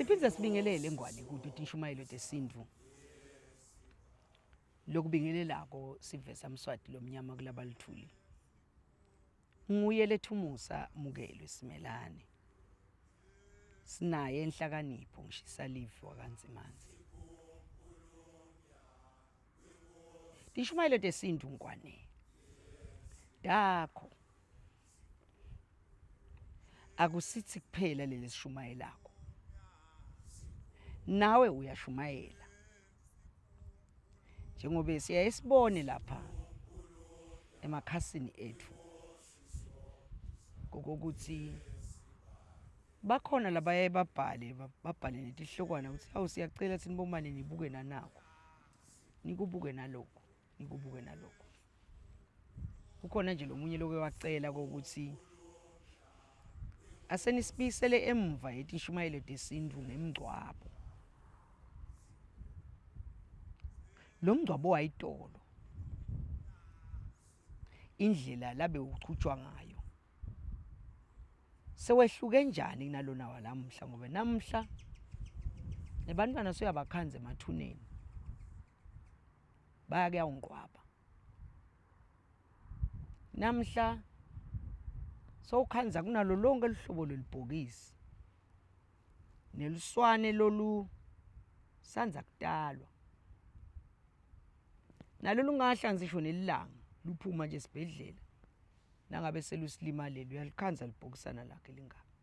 Siphinde sibingelele ngwane kuto tinshumayelo tesintfu. Lokubingelelako sivesa Mswati lomnyama kulabalithuli. Nguye lethumusa mukelwe Simelane. Sinaye enhlakanipho ngishisa live wakanzimanzi. Tishumayelo tesintu ngwane. Dakho. Akusithi kuphela leli sishumayelako. Nawe uyashumayela. Njengoba siyaye sibone lapha emakhasini ethu kokuthi bakhona labaye babhale babhale netihlokwana ukuthi awu siyacela thina bomane nibuke nanako nikubuke nalokhu nikubuke nalokhu kukhona nje lomunye loke wacela kokuthi asenisibuyisele emva yetinshumayelo tesintu ngemngcwabo lo mngcwabo wayitolo indlela labe uchutshwa ngayo sewehluke njani kunalona walamhla ngoba namhla nebantwana suyabakhanza emathuneni baya kuyawungqwaba namhla sowukhanza kunalo lonke luhlobo lwelibhokisi neluswane lolu sanza kutalwa nalo lungahlanzi isho nelilanga luphuma nje esibhedlela nangabe selusilimalele uyalikhanza libhokisana lakhe lingaka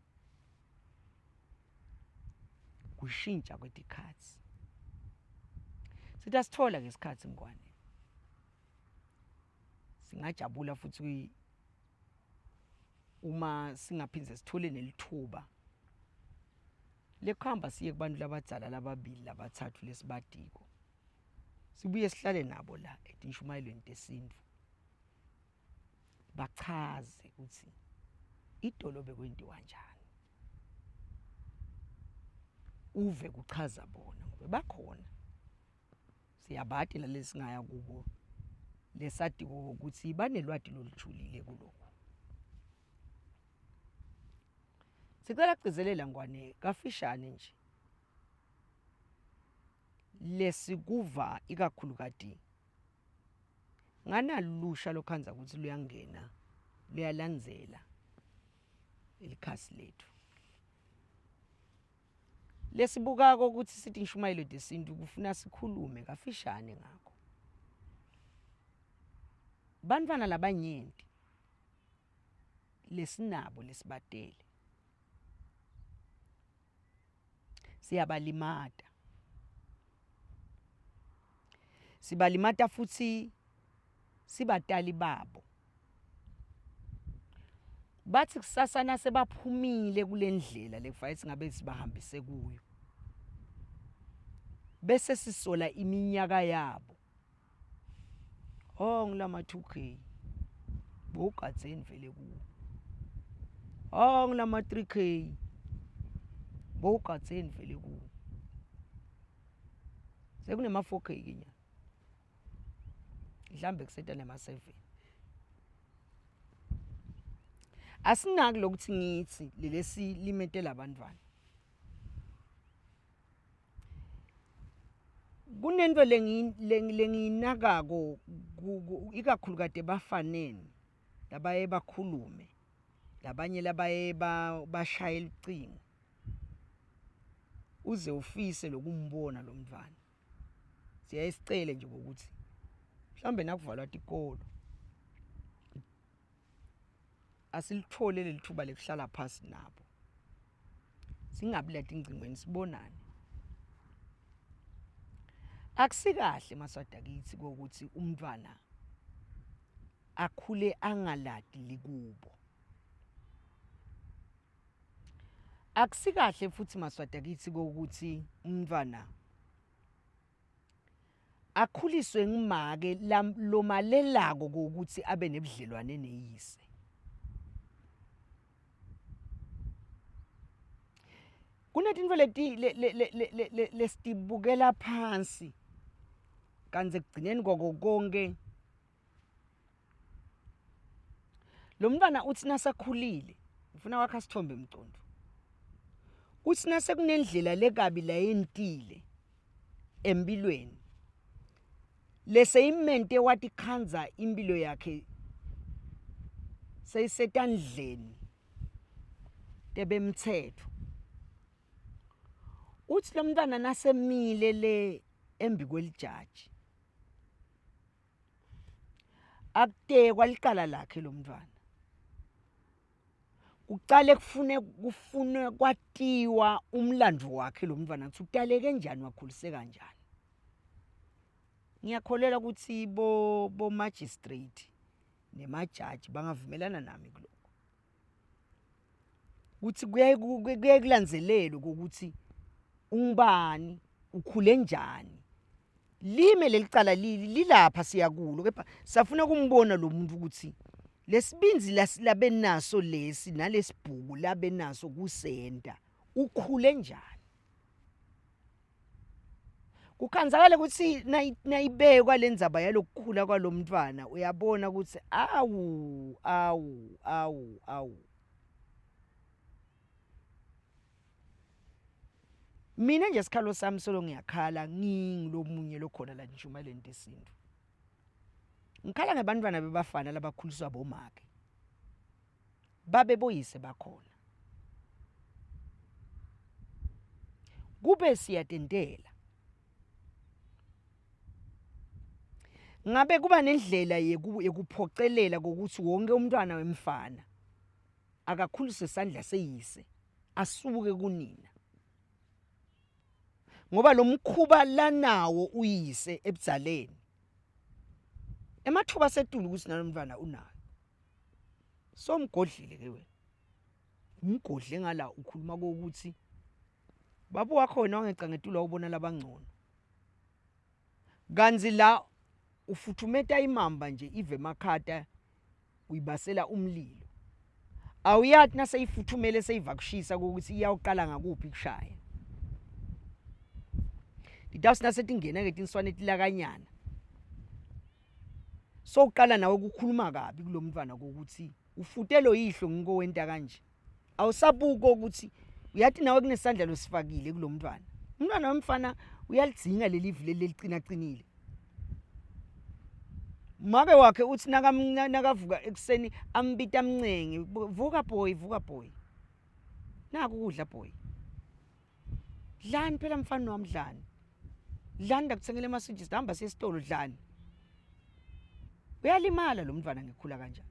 kushintsha kwetikhatsi sithi asithola ngesikhathi ngwane singajabula futhi uma singaphinde sithole nelithuba lekuhamba siye kubantu labadzala lababili labathathu lesibadiko sibuye sihlale nabo la etinshumayelweni tesintu bachaze ukuthi idolo bekwentiwa njani uve kuchaza bona ngoba bakhona siyabati lalesingaya kubo lesatiko ukuthi banelwati lolujulile kulokhu sicela kugcizelela ngwane kafishane nje lesikuva ikakhulukati nganalusha lokhanza ukuthi luyangena luyalandzela likhasi lethu lesibukako ukuthi sithi inshumayelo yesintu kufuna sikhulume kafishane ngakho bantwana labanyenti lesinabo lesibatele siyabalimata sibalimata futhi sibatali babo bathi kusasa nasebaphumile kule ndlela lekufanele singabe sibahambise kuyo bese sisola iminyaka yabo Oh ngilama 2K. Bowugadzeni vele kuwo. Oh ngilama 3K. Bowugadzeni vele kuwo. Sekunema 4K ke nyalo. Mhlambe kuseta nema 7. Asinaki lokuthi ngithi lelesi limetela abantwana. Kunento lengiyinakako ikakhulukati ebafaneni labaye bakhulume labanye labaye bashaye lucingo uze ufise lokumbona lo mntwana. Siyaye sicele nje ukuthi mhlawumbe nakuvalwa tikolo asilithole leli thuba lekuhlala phasi nabo singabi leti ngcingweni sibonane akusikahle maswada kithi kokuthi umntwana akhule angaladi likubo akusikahle futhi maswada kithi kokuthi umntwana akhuliswe ngumake lomalelako kokuthi abe nebudlelwane neyise kunetintfo leti lesitibukela phansi kanti ekugcineni kwako konke lo mntwana uthi nasakhulile ufuna wakha sithombe mcondo Kutsi nasekunendlela lekabi layentile empilweni leseyimente watikhandza impilo yakhe seyisetandleni tebemtsetfo. Utsi lomntfwana nasemile le embikwelijaji akutekwa licala lakhe lomntfwana. Kucale kufune kufunwe kwatiwa umlandvo wakhe lomntfwana kutsi utaleke njani wakhuliseka njani. Ngiyakholelwa ukuthi bo bo magistrate nemajaji bangavumelana nami kulokho. Ukuthi kuyaye kuyaye kulandzelelwe ukuthi ungubani, ukhule njani. Lime lelicala lilapha siyakulo kepha safuna kumbona lo muntu ukuthi lesibindzi labenaso lesi nalesibhuku labenaso kusenta ukhule njani. Kukhandzakala ukuthi nayibekwa le ndzaba yalokukhula kwalomntfwana uyabona ukuthi awu awu awu awu. Mina nje sikhalo sami solo ngiyakhala ngingilomunye lokhona la ngishumayeleni tesintu. Ngikhala ngebantwana bebafana labakhuliswa bomake. Babe boyise bakhona. Kube siyatentela. Ngabe kuba nendlela yekuphocelela kokuthi wonke umntwana wemfana akakhuliswe sandla seyise asuke kunina. Ngoba lo mkhuba lanawo uyise ebudzaleni emathuba asetulu ukuthi nalomntwana unayo. Somgodlile ke wena. Umgodle ngala ukhuluma kokuthi baba wakho wena wangeca ngetulu wawubona labangcono. Kanzi la ufuthumeta imamba nje ive emakhata uyibasela umlilo. Awuyati naseyifuthumele seyiva kushisa ukuthi iyawuqala ngakuphi kushaya. Titawuthi nasetingena ke tinswane tilakanyana. Sowuqala nawe ukukhuluma kabi kulomntwana kokuthi ufute lo yihlo ngiko wenta kanje. Awusabuki ukuthi uyathi nawe kunesandla losifakile kulomntwana. Umntwana wemfana uyalidzinga leli livi leli lelicina qinile. Make wakhe uthi nakavuka ekuseni ambita amncenge vuka boy vuka boy. Naku ukudla boy. Dlani phela mfana wami dlani. Dlani ndakuthengela amaswiji hamba siye esitolo dlani. Uyalimala lo mntwana ngikhula kanjani.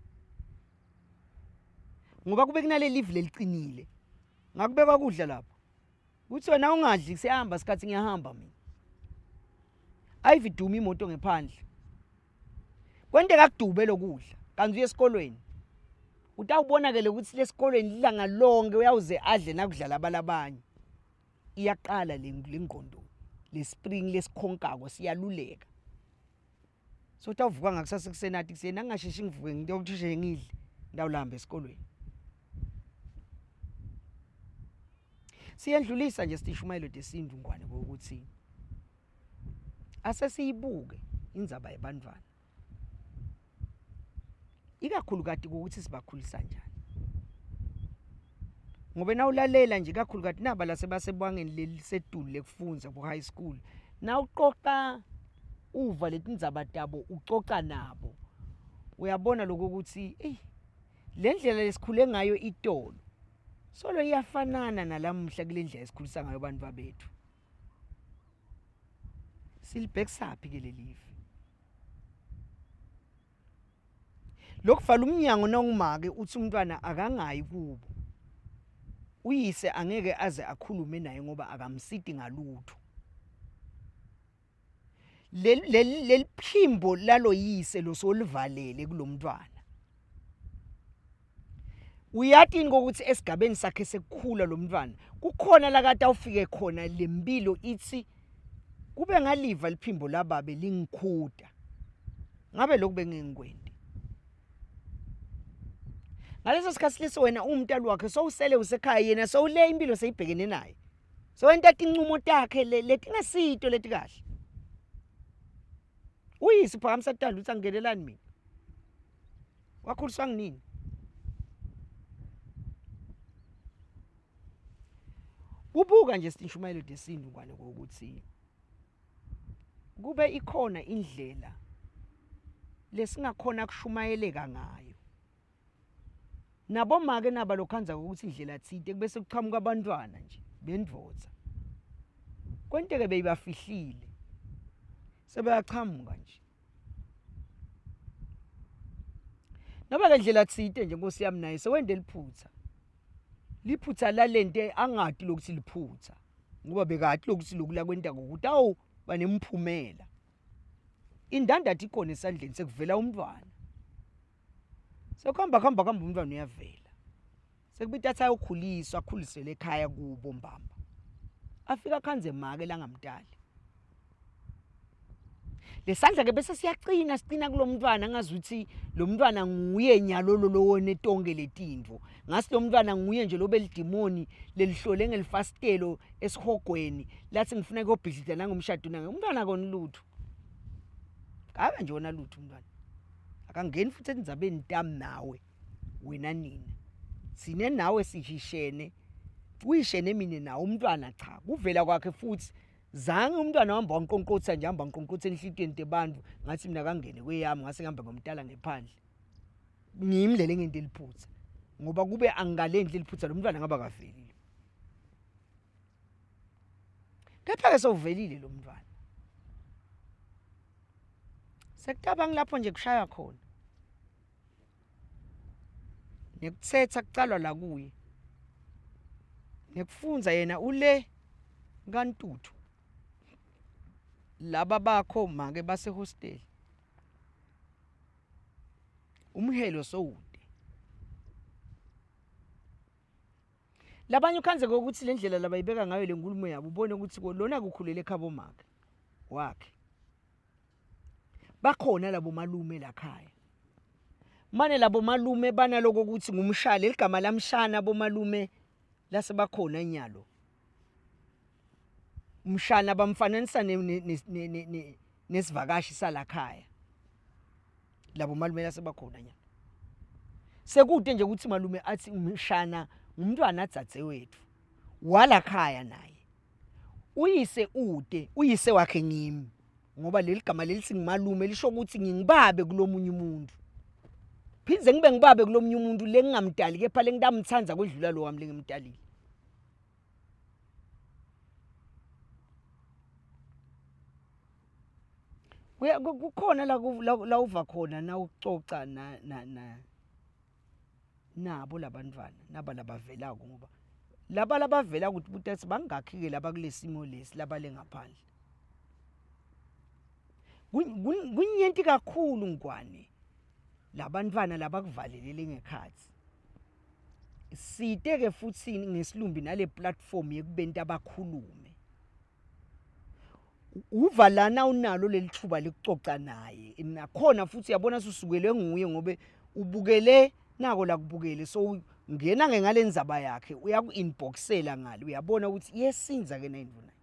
Ngoba kube kunaleli live leliqinile. Ngakubekwa kudla lapho. Kuthi wena ungadli siyahamba sikhathi ngiyahamba mina. Ayivi duma imoto ngephandle. Kwenteka kudube lokudla kanti uye esikolweni. Utawubona ke lokuthi lesikolweni ilanga lonke uyawuze adle nakudlala abalabanye. Iyaqala le ngqondo le spring lesikhonkako siyaluleka. So utawuvuka ngakusasa ekuseni athi kuseni angingasheshi ngivuke ngitokusheshe ngidle ngitawulamba esikolweni. Siyendlulisa nje sitishumayelo tesintu ngwane ukuthi Asesiyibuke indzaba yebantfwana. Ikakhulukati ukuthi sibakhulisa njani. Ngobe nawulalela nje ikakhulukati naba lasebasebangeni lelisetulu lekufundza ku high school nawuqoqa uva letindzaba tabo ucoca nabo uyabona lokho ukuthi eyi le ndlela lesikhule ngayo itolo solo iyafanana nalamuhla kule ndlela esikhulisa ngayo abantu babethu. Silibhekisaphi ke lelive? Lokuvala umnyango nawungumake uthi umntwana akangayi kubo. Uyise angeke aze akhulume naye ngoba akamsiti ngalutho. Leli leli phimbo laloyise losolivalele kulomntwana. Uyati yini kokuthi esigabeni sakhe sekukhula lo mntwana kukhona lakade awufike khona lempilo ithi kube ngaliva liphimbo lababe lingikhuda ngabe lokhu bengingikwenti ngaleso sikhathi leso wena uwumntali wakhe sowusele usekhaya yena sowule impilo seyibhekene naye sowenta tincumo takhe letingasito letikahle uyise uphakamisa tandla uthi angingenelani mina wakhuliswa nginini Sibuka nje sitishumayelo tesintu ngwane ukuthi kube ikhona indlela lesingakhona kushumayeleka ngayo. Nabomake naba lokhandza ukuthi indlela tsite kubese kuchamuka abantwana nje bendvodza. Kwenteke beyibafihlile. Sebayachamuka nje. Noba ke ndlela tsite nje Nkosi yami naye sewente liphutha. Liphutha lalente angati lokuthi liphutha ngoba bekati lokuthi lokhu lakwenta kutawu banemphumela. Indandatho ikhona esandleni sekuvela umntwana. Sekuhamba kuhamba kuhamba umntwana uyavela. Sekubita athi ayokhuliswa akhuliselwe ekhaya kubo mbamba. Afika akhanze make langamtali. Lesandla ke bese siyaqina siqina kulomntwana ngazuthi lo mntwana nguye nyalo lo lowone tonke letintfo. Ngasi lo mntwana nguye nje lobe lidimoni lelihlole ngelifasitelo esihogweni lathi ngifuna kuyobhidlita nangomshado nange umntwana akona lutho. Kabe nje wona lutho umntwana. Akangeni futhi endzabeni tami nawe. Wena nina. Sine nawe sihishene. Uyishene mina nawe umntwana cha. Kuvela kwakhe futhi zange umntwana wahamba wanqonqotha nje hamba nqonqotha enhlitweni tebantu ngathi mina kangene kweyami ngase ngihamba ngomtala ngephandle. Ngimi lele ngento eliphutha. Ngoba kube angikalendli eliphutha lo mntwana ngaba kavelile. Kepha ke sewuvelile lo mntwana. Sekutaba ngilapho nje kushaya khona. Nekuthetha kucalwa la kuye. Nekufunza yena ule kaNtuthu. Laba bakho make base hostel. Umhelo sowude. Labanye ukhanze ukuthi le ndlela labayibeka ngayo le nkulumo yabo ubone ukuthi lona kukhulele ekhabo make wakhe. Bakhona labo malume lakhaya. Mane labo malume banaloko ukuthi ngumshana leligama lamshana bomalume lasebakhona nyalo. Umshana bamfananisa nesivakashi salakhaya. Labo malume lasebakhona nyalo. Sekude nje ukuthi malume athi umshana ngumntwana adzadzewethu walakhaya naye. Uyise ude, uyise wakhe ngimi. Ngoba leli gama lelithi ngimalume lisho ukuthi ngingibabe kulomunye umuntu. Phindze ngibe ngibabe kulomunye umuntu lengingamdali kepha lengitamthanda kwedlula lo wami lengimdalile. Kuya kukhona la la uva khona na ucoca na na na nabo labantwana naba labavelako ngoba laba labavela ukuthi buta bangakhi ke laba kulesimo lesi labale ngaphandle. Kunyenti kakhulu ngwane labantwana labakuvalelele ngekhathi. Site ke futhi ngesilumbi nale platform yekubenta bakhulume. Uva lana unalo leli thuba lekucoca naye nakhona futhi uyabona susukelwe nguye ngobe ubukele nako la kubukele so ngena ke ngale ndzaba yakhe uyaku inboxela ngale uyabona ukuthi iyesinza ke nayinduna.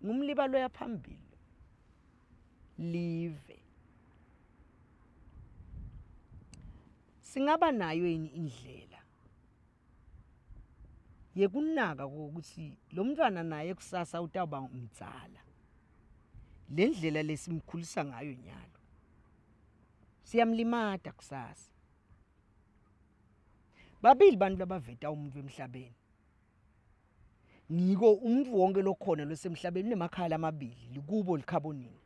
Ngumliba loya phambili live. Singaba nayo yini indlela yekunaka ukuthi lo mntwana naye kusasa utawuba mdzala. Le ndlela lesimkhulisa ngayo nyalo siyamlimata kusasa. Babili bantu labaveta umuntu emhlabeni. Ngiko umuntu wonke lokhona losemhlabeni unemakhala lamabili likubo likhabonini.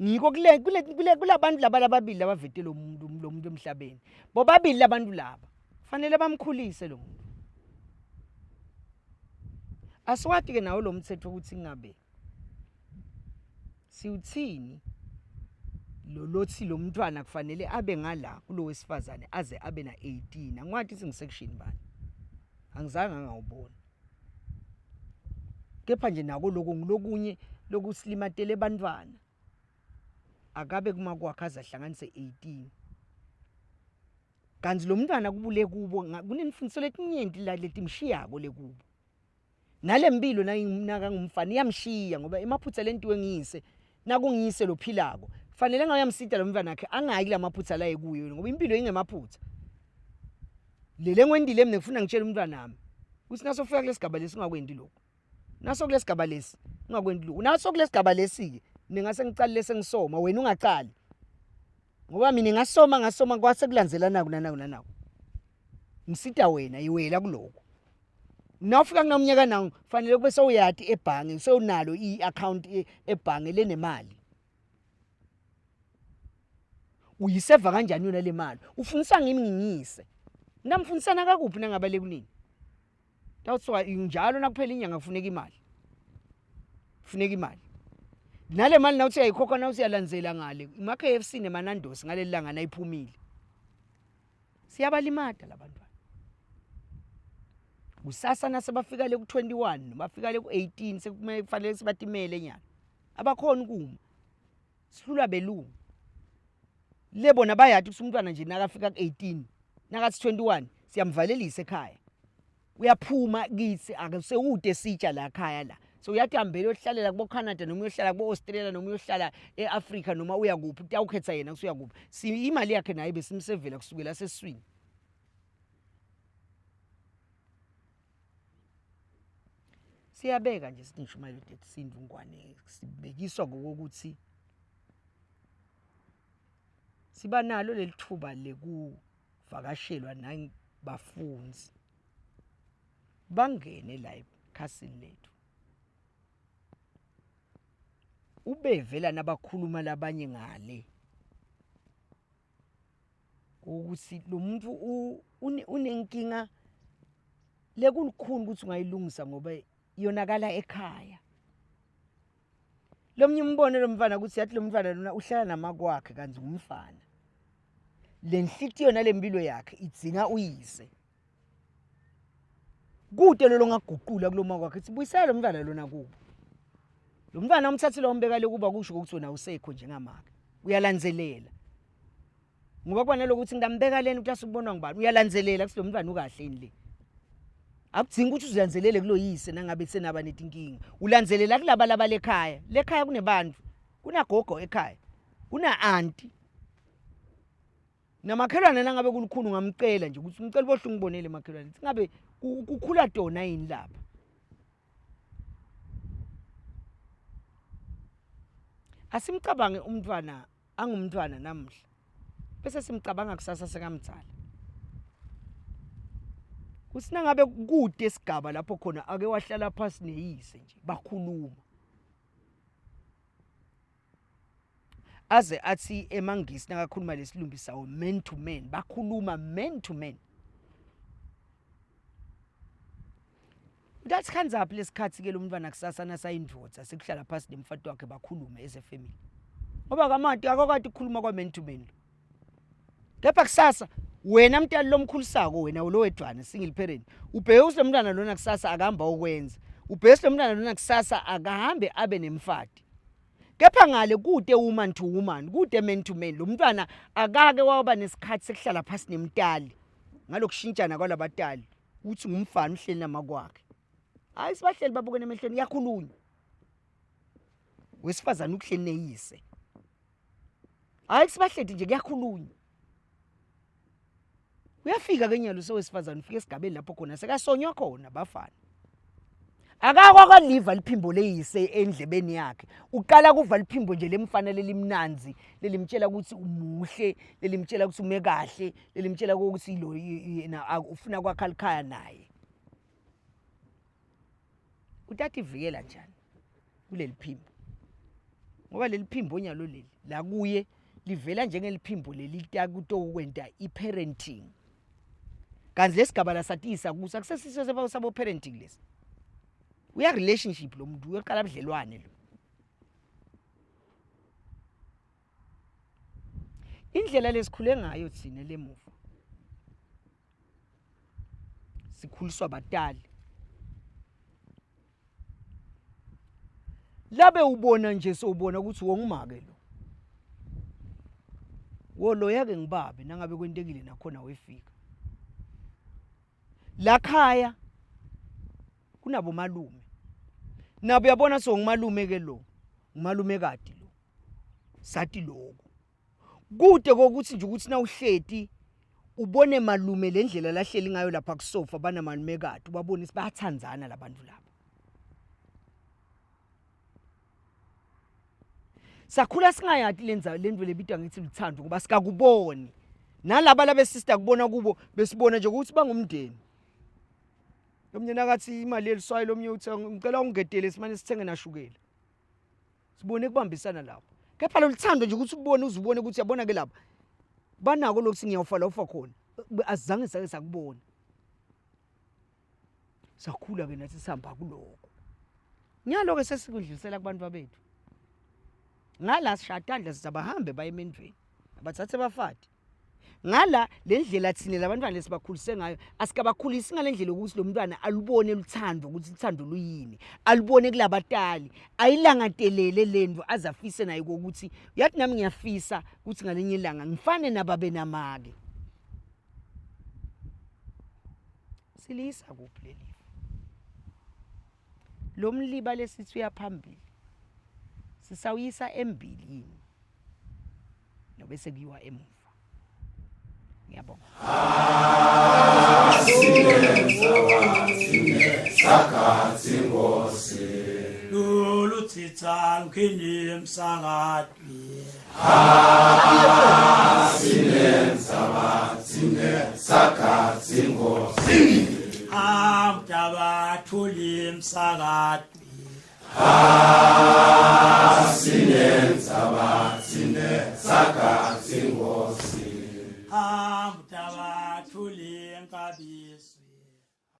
Ngiko kule kule kule kulabantu laba lababili labavete lo muntu lo muntu emhlabeni. Bobabili labantu laba fanele bamkhulise lo muntu. Asiwati ke nawo lo mthetho ukuthi ngabe siwuthini lo lothi lo mntwana kufanele abe ngala kulo wesifazane aze abe na 18 angiwathi ukuthi ngisection bani angizange ngawubona kepha nje nako lokho ngilokunye lokusilimatele abantwana akabe kuma kwakhe aze ahlanganise 18 kanti lo mntwana kubule kubo kunemfundiso letinyenti la letimshiyako lekubo nale mpilo naka ngumfana iyamshiya ngoba emaphutha lentiwe ngiyise. Nakungiyise lophilako fanele ngabe uyamsita lo mntwana wakhe angayi kulamaphutha la ekuyo ngoba impilo ingemaphutha. Lele ngwendile mina ngifuna ngitshele umntwana wami ukuthi nasofika kulesigaba lesi ungakwendi lokho. Naso kulesigaba lesi ungakwendi lokho. Naso kulesigaba lesi ke mina ngase ngicalile sengisoma wena ungacali. Ngoba mina ngasoma ngasoma kwase kulandzelana kunanaku nanaku. Ngisita wena iwela kuloko. Nawufika kunomnyaka nawo fanele kube sewuyati ebhange sewunalo i-account e, ebhange lenemali. Uyiseva kanjani yona le mali? Ufundisa ngimi ngingise. Namfundisana kakuphi nangaba le kunini? Tawuthiwa njalo nakuphela inyanga kufuneka imali. Kufuneka imali. Nale mali nawuthi uyayikhokha nawuthi uyalandzela ngale. Ima KFC nemanandosi ngaleli langa nayiphumile. Siyabalimata labantwana. Kusasa nasebafika le ku-21 noma bafika le ku-18 sekumele kufanele sibatimele nyalo. Abakhoni kuma. Sihlulwa belungu. Le bona bayati ukuthi umntwana nje nakafika ku-18 nakathi 21 siyamvalelisa ekhaya. Uyaphuma kithi akusewude sitsha la khaya la. So uyathi hambele uyohlalela kubo Canada noma uyohlala kubo Australia noma uyohlala eAfrica noma uya kuphi kutawukhetha yena kusuya kuphi. Si imali yakhe naye besimsevela kusukela sesiswini. Siyabeka nje sithi ngishumayela uDeath Sindu Ngwane sibekiswa ngokuthi siba nalo leli thuba lekuvakashelwa nangibafundzi bangene la ekhasini lethu ubeve lana bakhuluma labanye ngale ukuthi lo muntu unenkinga lekulukhuni ukuthi ungayilungisa ngoba yonakala ekhaya lomnye umbono lo mfana ukuthi yathi lo mfana lona uhlala namakwakhe kanti ngumfana le nhlitiyo nalempilo yakhe idzinga uyise kude lolo ngaguqula kuloma kwakhe ithi buyisela lo mntwana lona kubo lo mntwana umthathile wambeka le kuba kusho ukuthi wena usekho njengamake uyalandzelela ngoba kuba nalokuthi ngingambeka lena ukuthi asubonwa ngubani uyalandzelela ukuthi lo mntwana ukahle yini le akudzingi ukuthi uzilandzelele kuloyise nangabe senaba netinkinga ulandzelela kulaba laba lekhaya lekhaya kunebantu kunagogo ekhaya kuna anti namakhelwane nangabe kulukhulu ungamcela nje ukuthi ngicela bohle ungibonele makhelwane singabe kukhula tona yini lapha asimcabange umntwana angumntwana namuhla bese simcabanga kusasa sekamdzala kuthi nangabe kude esigaba lapho khona ake wahlala phasi neyise nje bakhuluma aze athi emangisi nakakhuluma lesilumbi sawo man to man bakhuluma man to man That's khanzaphi lesikhathi ke lomntwana kusasa nasayindvodza sekuhlala phasi nemfati wakhe bakhulume as a family. Ngoba kamati akakade ukukhuluma kwa man to man. Kepha kusasa wena mntali lomkhulisako wena lo wedwana single parent ubheke ukuthi lo mntwana lona kusasa akahamba okwenza ubheke ukuthi lo mntwana lona kusasa akahambe abe nemfati kepha ngale kude woman to woman kude man to man lo mntwana akake waba nesikhathi sekuhlala phasi nemtali ngalokushintshana kwalabatali uthi ngumfana uhleli namakwakhe hayi sibahleli babukene emehlweni kuyakhulunywa wesifazane ukuhleli neyise hayi sibahledi nje kuyakhulunywa uyafika ke nyalo sowesifazane ufika esigabeni lapho khona sekasonywa khona bafana akakwakaliva liphimbo leyise endlebeni yakhe uqala kuva liphimbo nje lemfana lelimnanzi lelimtshela ukuthi umuhle lelimtshela ukuthi ume kahle lelimtshela ukuthi lo yena ufuna kwakha likhaya naye utativikela njani kuleli phimbo ngoba leli phimbo nyalo leli la kuye livela njengeliphimbo leli takutokwenta i-parenting kanti lesigaba lasatisa kuso akusesiso sabo parenting lesi uya relationship lo muntu uyoqala budlelwane lo indlela lesikhule ngayo thina lemuva sikhuliswa batali labe ubona nje sowubona ukuthi wongumake lo woloya ke ngibabe nangabe kwentekile nakhona wefika la khaya kunabo malume nabo uyabona so ngumalume ke lo ngumalume kade lo Sathi lokho kude kokuthi nje ukuthi nawuhleti ubone malume lendlela lahleli ngayo lapha kusofa banamalumekati ubabone ukuthi bayathandzana labantu laba. Sakhula singayati lenza lento lebitwa ngithi luthando ngoba sikakuboni. Nalaba labe sister kubona kubo besibona nje ukuthi bangumndeni. Lomnye nakathi imali yeliswayi lomnye uthi ngicela ungedele simane sithenge nashukela. Sibone kubambisana lapho. Kepha loluthando nje ukuthi ubone uzubone ukuthi yabona ke lapha banako lokuthi ngiyawufa la ufa khona. Azange sake sakubona. Sakhula ke nathi sihamba kuloko. Nyalo ke sesikudlulisela kubantu babethu. Ngala sishaya tandla sithi abahambe baye emendveni. Abathathe bafati. Ngala le ndlela thina labantwana lesibakhulise ngayo asikabakhulisi ngale ndlela yokuthi lo mntwana alubone luthando ukuthi uthando luyini alubone kulabatali ayilangatelele lento aze afise naye kokuthi uyathi nami ngiyafisa ukuthi ngalinye ilanga ngifane nababe namake. Siliyisa kuphi leli lo mliba lesithi uyaphambili sisawuyisa embili yini nobe sekuyiwa emuva? Ngiyabonga. Lolutsitsa nkhini emsakatweni. Amdabathuli emsakatweni.